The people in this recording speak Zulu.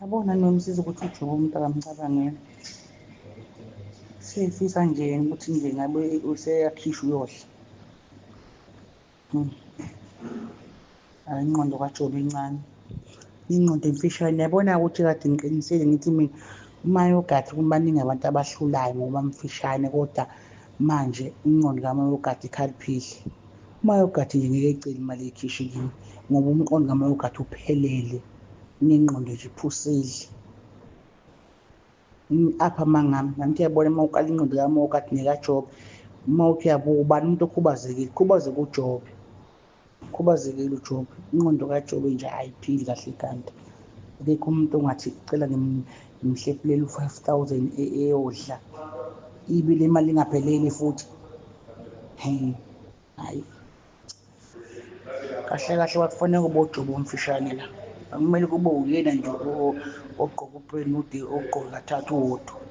Yabona nomsiza ukuthi uJobe umuntu akamcabangeli. Sefisa nje ukuthi nje ngabe useyakhishwa uyodla. Hhayi ingqondo kaJobe incane. Ingqondo emfishane. Yabona ukuthi kade ngiqinisile ngithi mina uMayogathi kubaningi abantu abahlulayo ngoba mfishane kodwa manje ingqondo kaMayogathi ikhaliphile. UMayogathi nje ngeke ecele imali ekhishi kimi ngoba umqondo kaMayogathi uphelele. Unengqondo nje iphusile. Apha mangami nami uyabona uma ukala ingqondo kaMayogathi nekaJobe uma uthi uyabuka ubani umuntu okhubazekile khubazeke uJobe. Khubazekile uJobe. Ingqondo kaJobe nje ayiphili kahle ekhanda. Akekho umuntu ongathi cela ngimhlephulele u-5,000 eyodla ibe le mali ingaphelele futhi. Hhayi kahle kahle kwakufanele kube uJobe omfishane la. Akumele kube uyena nje ogqoka ubrand ogqoke kathathu uwodwa.